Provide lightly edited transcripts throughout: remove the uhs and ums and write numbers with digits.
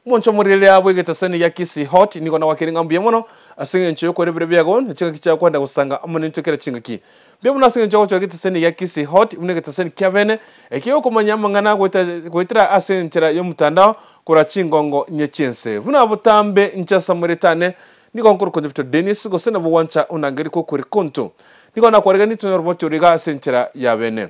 Omonche omorigereria bw'egetasani gia Kisii Hot nigo nagwakire ng'a mbuya mono ase eng'encho y'okoira ebiro biago na chingaki chiao kwenda gosanga amo nintwe kera chingaki. Mbuya mono ase eng'encho y'ogochora egetasani gia Kisii Hot buna egetasani kia bene ekio gegokomanyia amang'ana goeta goetera ase enchera y'omotandao korwa chingongo nye chi'ense. Buna botambe inche ase amarieta ane nigo nkorokwa Nyabuto Dennis gose nabo gwancha ondangerie kokore konto. Nigo nakwareganie tonyore oroboti oro iga ase enchera ya bene.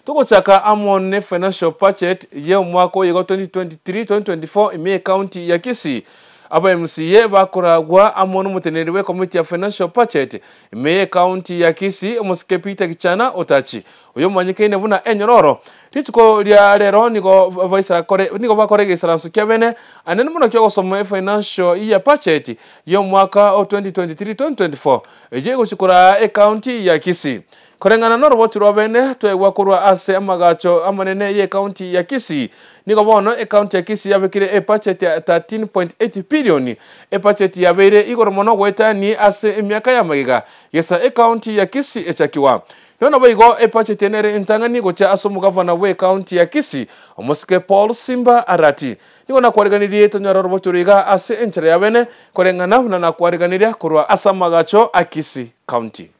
Togochaka amo ne financial budget ye omwaka oyo iga 2023-2024 ime ye county ya Kisii. Aba MCA bakoragwa amo nomoteneneri bwe committee ya financial budget ime ye county ya Kisii omosike Peter Gichana Otachi oyo omanyekaine buna Enyororo. Rituko ria rero nigo baisarakore nigo bakora egesaranso kia bene anene mono kiogosoma efinancial year budget ye omwaka o 2023-2024 eyio egochia koraa ecounty ya Kisii. Koreng'ana noroboti rwa bene twaigwa korwa ase amagacho amanene y'ecounty ya Kisii, nigo bono ecounty ya Kisii yabekire ebudget ya 13.8 billion, ebudget yabeire igoro mono goetania ase emiaka ya magega gesa ecounty ya Kisii echakiwa. Nonya naboigo ebudget eye nere entang'ani gochia ase omogavana bw'ecounty ya Kisii, omosike Paul Simba Arati. Nigo nakwariganirie tonyore oroboti oro iga ase enchera ya bene, koreng'ana buna nakwariganirie korwa ase amagacho a Kisii County.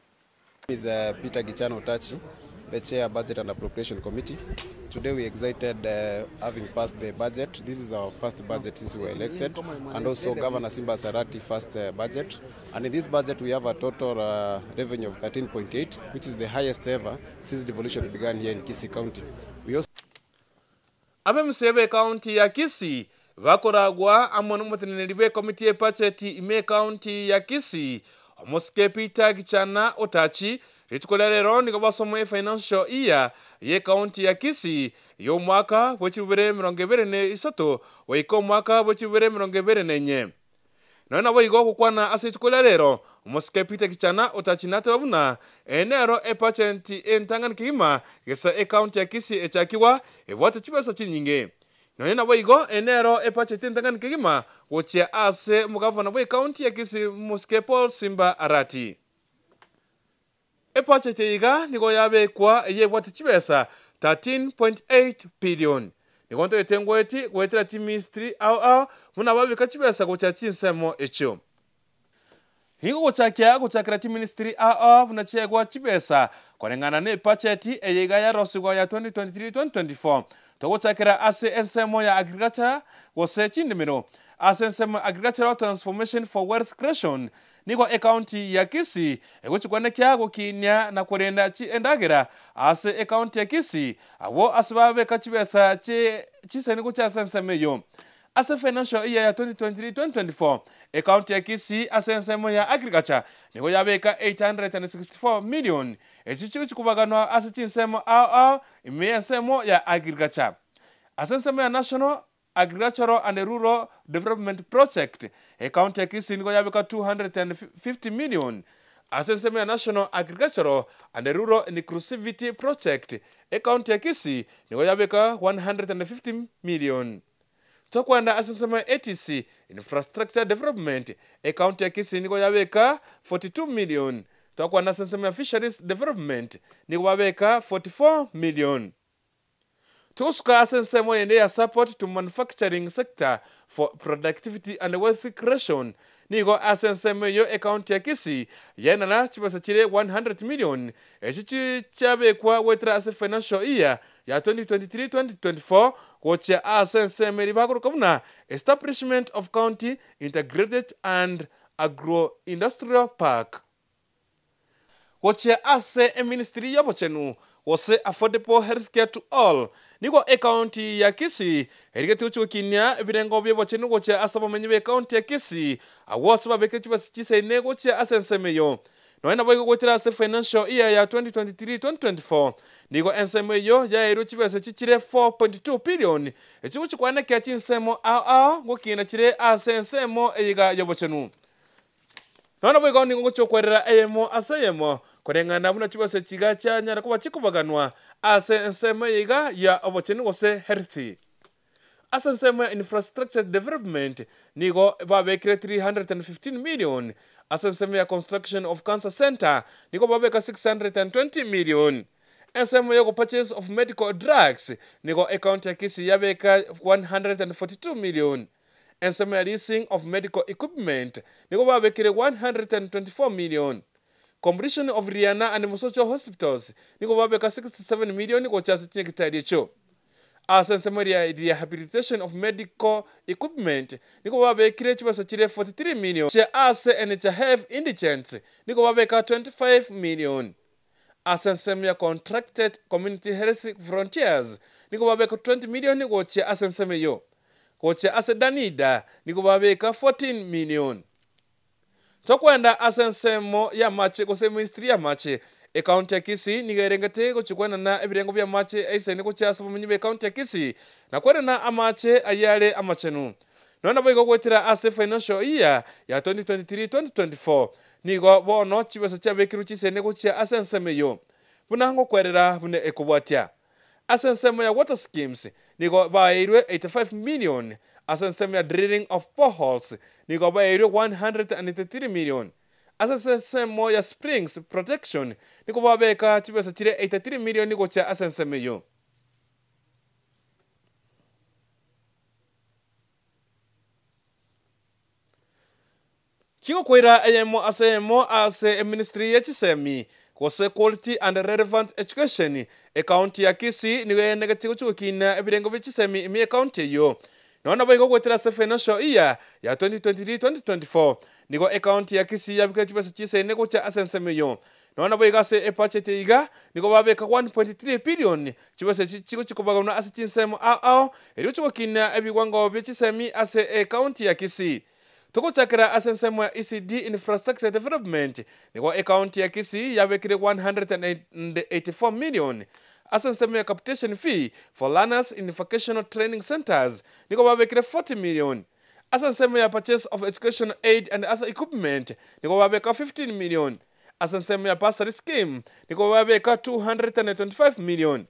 Is Peter Gichana Otachi, the chair Budget and Appropriation Committee. Today we excited having passed the budget. This is our first budget since we were elected, and also Governor Simba Sarati first budget. And in this budget we have a total revenue of 13.8, which is the highest ever since devolution began here in Kisii County. We also Ab'emusia b'Ekaunti ya Kisii bakoragwa amo nomoteneneri bw'ekomiti y'ebacheti ime ekaunti ya Kisii, omosike Peter Gichana Otachi, rituko ria rero nigo basoma efinancial year y'ekaunti ya Kisii y'omwaka bwe chibibere 23 goika omwaka bwe chibibere 24. Nonya naboigo gokwana ase rituko ria rero, omosike Peter Gichana Otachi nateba buna eye nero epachenti entang'ani kegima gesa ekaunti ya Kisii echakigwa ebwate chibesa chinyinge. Nonya naboigo eye nero epacheti entang'ani kegima gochia ase omogavana bw'ekaunti ya Kisii Mosike Paul Simba Arati. Epacheti eye iga nigo yabekwa eye ebwate chibesa 13.8 billion. Nigo ntagete ngoeti goetera chiministry ao ao buna babeka chibesa gochia chinsemo echio. Nigo gochakia gochakera chiministry ao ao buna chiaegwa chibesa koreng'ana ne epacheti eye iga yarosigwa ya 2023-2024. Togochakera ase ensemo ya agriculture gose chindimero. Ase ensemo ya agricultural transformation for wealth creation Nigo ekaunti ya Kisii egochikwana kia gokinia na korenda endagera ase ekaunti ya Kisii abwo ase babeka chibesa chie chisani gochia ase ensemo eyio. Ase financial year ya 2023-2024, ekaunti ya Kisii ase ensemo ya agriculture nigo yabeka 864 million echio chigochia kobaganwa ase chinsemo ao ao ime y'ensemo ya agriculture. Ase ensemo ya National Agricultural and Rural Development Project, Ecounty ya Kisii nigo yabeka 250 million ase ensemo ya National Agricultural and Rural Inclusivity Project, Ecounty ya Kisii nigo yabeka 150 million. Tokwenda ase ensemo ya ATC Infrastructure Development, Ecounty ya Kisii nigo yabeka 42 million. Tokwenda ase ensemo ya Fisheries Development nigo babeka 44 million. Togosuka ase ensemo eyende ya Support to Manufacturing Sector for Productivity and Wealth Creation, nigo ase ensemo eyio ecounty ya Kisii yaenana chibesa chire 100 million echio chiabekwa goetera ase financial year ya 2023-2024 gochia ase ensemo eria bagoroka buna Establishment of County Integrated and Agro-Industrial Park. Gochia ase eministry y'obochenu gose Affordable Healthcare to All, nigo ecounty ya Kisii erigetie gochia gokinia ebirengo bi'obochenu gochia ase abamenyi b'ecounty ya Kisii agwo ase babekire chibesa chisaine gochia ase ensemo eyio. Nonya naboigo goetera ase financial year ya 2023-2024 nigo ensemo eyio yaeirwe chibesa chichire 4.2 billion echi gochia koenekia chinsemo ao ao gokina chire ase ensemo eyeiga y'obochenu. Nonya naboigo nigo ngochia gokwerera eyemo ase eyemo, koreng'ana buna chibesa chiga chianyara koba chikobaganwa ase ensemo eye iga ya obochenu gose health. Ase ensemo ya infrastructure development nigo babekire 315 million, ase ensemo ya construction of cancer centre nigo babeka 620 million. Ensemo ya purchase of medical drugs nigo ecounty ya Kisii yabeka 142 million. Ensemo ya leasing of medical equipment nigo babekire 124 million. Completion of Riana and Mosocho hospitals nigo babeka 67 million gocha ase chinyagitari echio. Ase ensemo ya rehabilitation of medical equipment nigo babekire chibesa chire 43 million. Ase NHIF indigents nigo babeka 25 million. Ase ensemo ya contracted community health volunteers nigo babeka 20 million gochia ase ensemo eyo. Gochia ase Danida nigo babeka 14 million. Tokwenda ase ensemo y'amache gose ministry y'amache ekaunti ya Kisii nigo erengete gochikwanana ebirengo bia amache aisene gochia ase abamenyi ba ekaunti ya Kisii na kwerena amache ayare amachenu. Nonya boigo goetera ase financial year ya 2023-2024 nigo bono chibesa chiabekirwe chisene gochia ase ensemo eyo buna ngokwerera buna ekobwatia. Ase ensemo ya water schemes nigo baeirwe 85 million. Ase ensemo ya drilling of boreholes nigo baeirwe 183 million. Ase ensemo ya springs protection nigo babeka chibesa chire 83 million gochia ase ensemo eyo. Chigokoira eyemo ase eyemo ase eministry ya chisemi gose quality and relevant education ekaunti ya Kisii nigo yenegeti gochigokina ebirengo bia chisemi ime ekaunti eyo. Nonya boigo goetera ase financial year ya 2023-2024 nigo ekaunti ya Kisii yabekire chibesa chisene gocha ase ensemo eyo. Nonya boigo ase ebudget iga nigo babeka 1.3 billion chibesa echi chigochikobagana ase chinsemo ao ao erio chigokina ebiwango bia chisemi ase ekaunti ya Kisii. Togochakera ase ensemo ya ECD infrastructure development nigo ekaunti ya Kisii yabekire 184 million. Ase ensemo ya capitation fee for learners in vocational training centers nigo babekire 40 million. Ase ensemo ya purchase of educational aid and other equipment nigo babeka 15 million. Ase ensemo ya bursary scheme nigo babeka 225 million.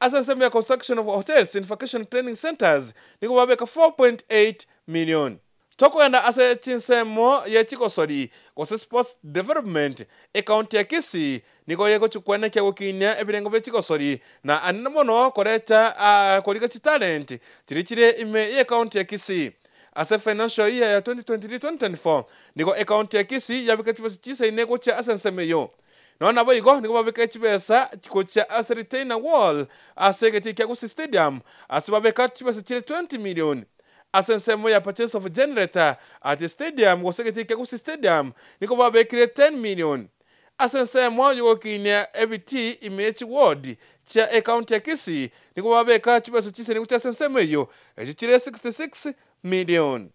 Ase ensemo ya construction of hotels in vocational training centers nigo babeka 4.8 million. Tokoenda ase chinsemo ye chigosori gose sports development ekaunti ya Kisii nigo yegochikwenekia gokinia ebirengo bia chigosori na anene mono koreta koriga chitalent chiri chire ime ye ekaunti ya Kisii. Ase financial year ya 2023-2024 nigo ekaunti ya Kisii yabeka chibesa chisaine gochia ase ensemo eyo. Nonya boigo nigo babeka chibesa gochia ase retainer wall ase egeti kia Gusii Stadium ase babeka chibesa chire 20 million. Ase ensemo ya purchase of generator at the stadium gose egeti kia Gusii Stadium nigo babekire 10 million. Ase ensemo yogokinia ebiti ime ye chiward chia ekaunti ya Kisii nigo babeka chibesa chisene gochia ase ensemo eyo echi chire 66 million.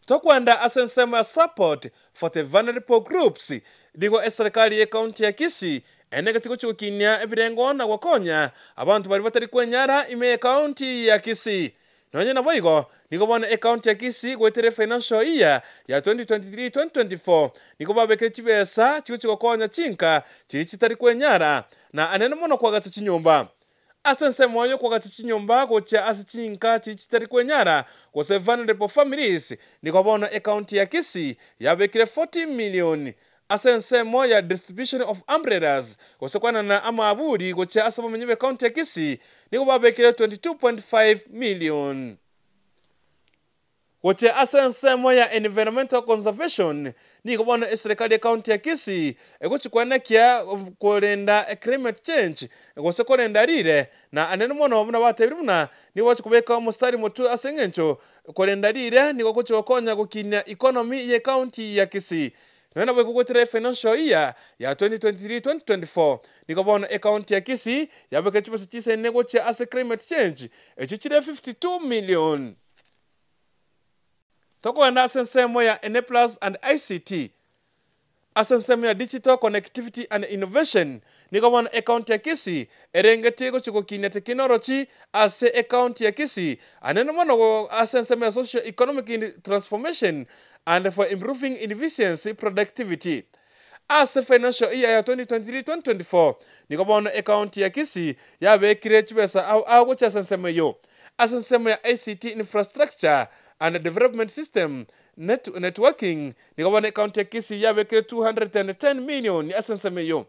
Tokwenda ase ensemo ya support for the vulnerable groups nigo eserikali ye ekaunti ya Kisii enegeti gochigokinia ebirengo na gokonya abantu bari batari kwenyara ime ye ekaunti ya Kisii. Nonya naboigo nigo bono ekaunti ya Kisii goetera financial year ya 2023-2024 nigo babekire chibesa chigochigokonya chinka chiri chitari kwenyara na anene mono kwagacha chinyomba. Ase ensemo yo kwagacha chinyomba gochia ase chinka chiri chitari kwenyara gose vulnerable families nigo bono ekaunti ya Kisii yabekire 40 million. Ase ensemo ya distribution of umbrellas gose kwanana amaburi gochia ase abamenyi ba ekaunti ya Kisii nigo babekire 22.5 million. Gochia ase ensemo ya environmental conservation nigo bono eserikali ya ekaunti ya Kisii egochikwenekia korenda climate change gose korenda rire na anene mono buna batebire buna nigo bachikobeka omostari motu ase eng'encho korenda rire nigo gochigokonya gokinia economy ya ekaunti ya Kisii. Nonya boigo goetera financial year ya 2023-2024 nigo bono ekaunti ya Kisii yabeka chibesa chisene gochia ase climate change echio chire 52 million. Tokoenda ase ensemo ya Enablers and ICT ase ensemo ya digital connectivity and innovation nigo bono ekaunti ya Kisii erengeti gochigokinia technology ase ekaunti ya Kisii anene mono ase ensemo ya socio economic transformation and for improving efficiency productivity. Ase financial year ya 2023-2024 nigo bono ekaunti ya Kisii yabekire chibesa ao ao gochia ase ensemo eyo. Ase ensemo ya ICT infrastructure and development system networking nigo bono ekaunti ya Kisii yabekire 210 million ase ensemo eyo.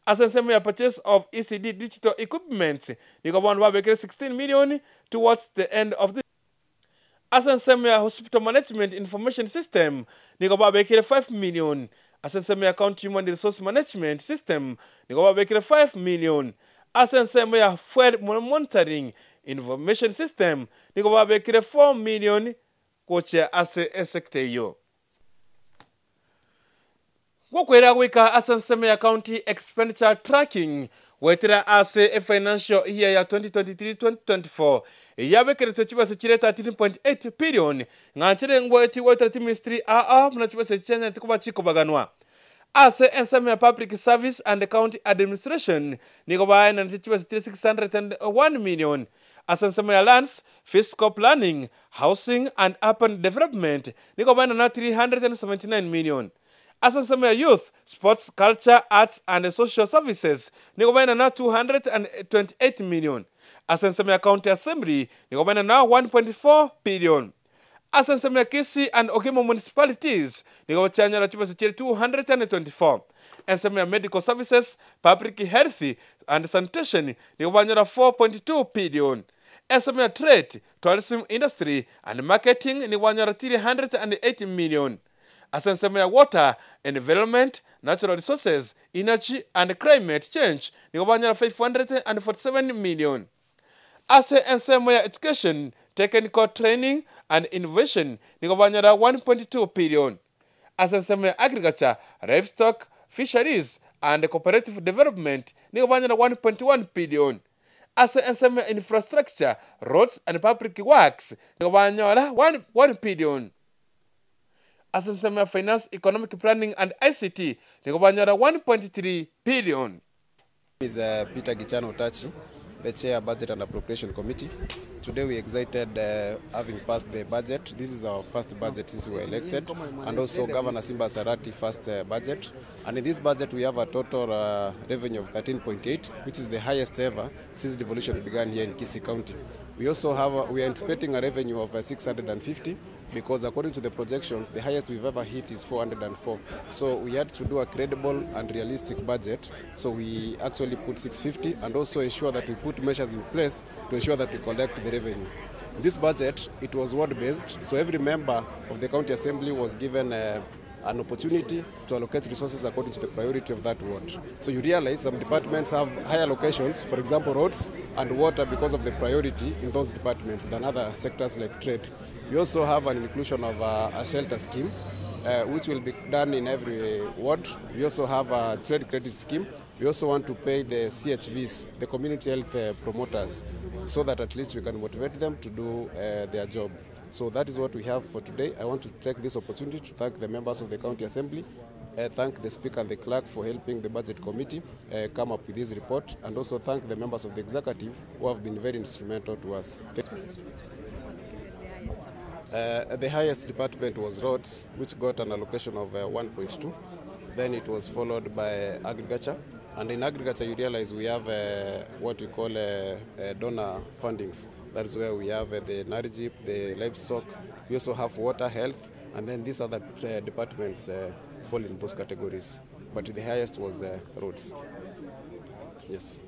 Ase ensemo ya purchase of ECD digital equipments nigo bono babekire 16 million towards the end of the Ase ensemo ya Hospital Management Information System nigo babekire 5 million. Ase ensemo ya County Human Resource Management System nigo babekire 5 million. Ase ensemo ya Fuel Monitoring Information System nigo babekire 4 million gochia ase esector eyio. Gokwera goika ase ensemo ya County Expenditure Tracking goetera ase efinancial year ya 2023-2024 eyabekeretwe chibesa chire 13.8 billion ng'a nchire ngoeti goetera chiministry aa buna chibesa echi chianyarete koba chikobaganwa. Ase ensemo ya Public Service and County Administration nigo baenanete chibesa chire 601 million. Ase ensemo ya Lands, Physical Planning, Housing and Urban Development nigo baenana 379 million. Ase ensemo ya Youth, Sports, Culture, Arts and Social Services nigo baenana 228 million. Ase ensemo ya County Assembly nigo baenana 1.4 billion. Ase ensemo ya Kisii and Ogimo Municipalities nigo chianyora chibesa chire 224. Ensemo ya Medical Services, Public Health and Sanitation nigo banyora 4.2 billion. Ensemo ya Trade, Tourism Industry and Marketing nigo banyora 380 million. Ase ensemo ya Water, Environment, Natural Resources, Energy and Climate Change nigo banyora 547 million. Ase ensemo ya Education, Technical Training and Innovation nigo banyora 1.2 billion. Ase ensemo ya Agriculture, Livestock, Fisheries and Cooperative Development nigo banyora 1.1 billion. Ase ensemo ya Infrastructure, Roads and Public Works nigo banyora 1 billion. Ase ensemo ya Finance, Economic Planning and ICT nigo banyora 1.3 billion. Is Peter Gichana Otachi, the Chair Budget and Appropriation Committee. Today we excited having passed the budget. This is our first budget since we were elected, and also Governor Simba Arati first budget. And in this budget we have a total revenue of 13.8, which is the highest ever since devolution began here in Kisii County. We also have, we are anticipating a revenue of 650, because according to the projections, the highest we've ever hit is 404. So we had to do a credible and realistic budget. So we actually put 650 and also ensure that we put measures in place to ensure that we collect the revenue. This budget, it was ward-based, so every member of the county assembly was given an opportunity to allocate resources according to the priority of that ward. So you realize some departments have higher allocations, for example roads and water, because of the priority in those departments than other sectors like trade. We also have an inclusion of a shelter scheme, which will be done in every ward. We also have a trade credit scheme. We also want to pay the CHVs, the community health promoters, so that at least we can motivate them to do their job. So that is what we have for today. I want to take this opportunity to thank the members of the County Assembly, thank the Speaker and the Clerk for helping the Budget Committee come up with this report, and also thank the members of the Executive who have been very instrumental to us. The highest department was roads, which got an allocation of 1.2. Then it was followed by agriculture. And in agriculture, you realize we have what we call donor fundings. That is where we have the NARIGP, the livestock. We also have water, health, and then these other departments fall in those categories. But the highest was roads. Yes.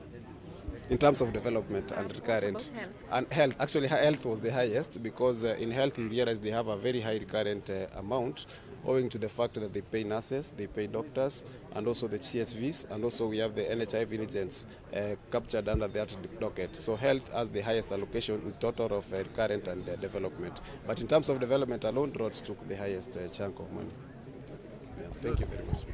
In terms of development and recurrent. And health. Actually, health was the highest because in health you realize they have a very high recurrent amount, owing to the fact that they pay nurses, they pay doctors, and also the CHVs, and also we have the NHIF indigents captured under that docket. So health has the highest allocation in total of recurrent and development. But in terms of development alone, roads took the highest chunk of money. Yeah, thank you very much.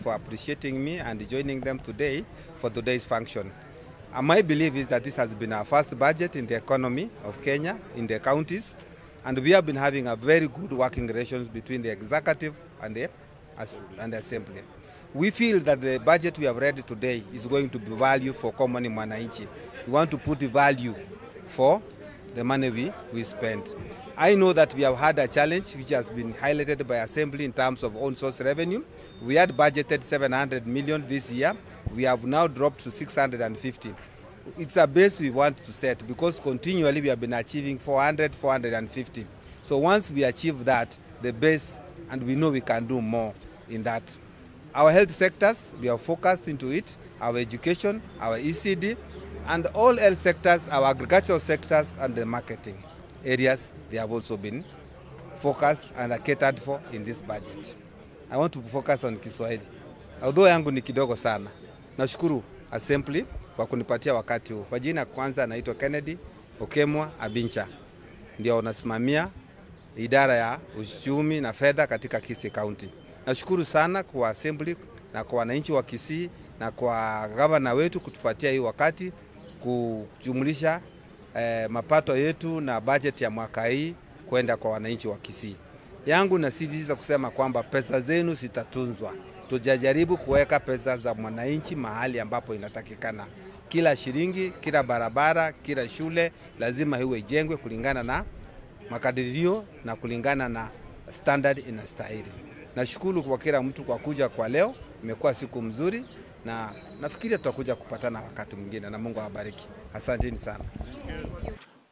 For appreciating me and joining them today for today's function. And my belief is that this has been our first budget in the economy of Kenya, in the counties, and we have been having a very good working relations between the executive and the assembly. We feel that the budget we have read today is going to be value for common mwananchi. We want to put value for the money we spend. I know that we have had a challenge which has been highlighted by assembly in terms of own source revenue. We had budgeted 700 million this year. We have now dropped to 650. It's a base we want to set because continually we have been achieving 400, 450. So once we achieve that, the base, and we know we can do more in that. Our health sectors, we have focused into it, our education, our ECD, and all health sectors, our agricultural sectors and the marketing areas, they have also been focused and catered for in this budget. I want to focus on Kiswahili. Although yangu ni kidogo sana. Nashukuru Assembly kwa kunipatia wakati huu. Kwa jina kwanza naitwa Kennedy Okemwa Abincha. Ndio nasimamia idara ya uchumi na fedha katika Kisii County. Nashukuru sana kwa Assembly na kwa wananchi wa Kisii na kwa gavana wetu kutupatia hii wakati kujumlisha mapato yetu na budget ya mwaka hii kwenda kwa wananchi wa Kisii. Yangu nasisitiza kusema kwamba pesa zenu zitatunzwa. Tujajaribu kuweka pesa za mwananchi mahali ambapo inatakikana. Kila shilingi, kila barabara, kila shule lazima iwe ijengwe kulingana na makadirio na kulingana na standard inastahili. Nashukuru kwa kila mtu kwa kuja kwa leo, imekuwa siku mzuri na nafikiria tutakuja kupatana wakati mwingine na Mungu awabariki. Asanteni sana.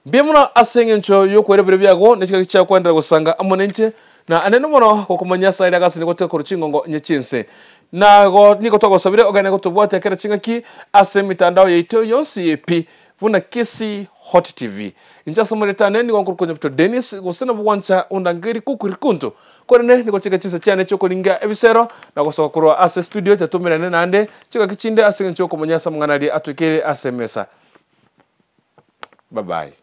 Mbuya mono ase eng'encho y'okwereberia biago ne chingaki chia kwenderera gosanga amo nainche, na anene mono gokomanya ase aria agasani gotiga korwa chingongo nye chinse. Na go nigo twagosabire ogende gotobwatia kera chingaki ase emitandao yaito yonsi pi buna Kisii Hot TV. Inche ase omoretane nigo nkorokwa Nyabuto Dennis gose nabo gwancha ondangerie kukurikunto. Korende nigo chika chinsa chiane chiokoringa ebisero na gosoka korwa ase studio tatomerane naende chingaki chinde ase eng'encho yokomanya ase amang'ana aria atwekeire ase emesa. Bye bye.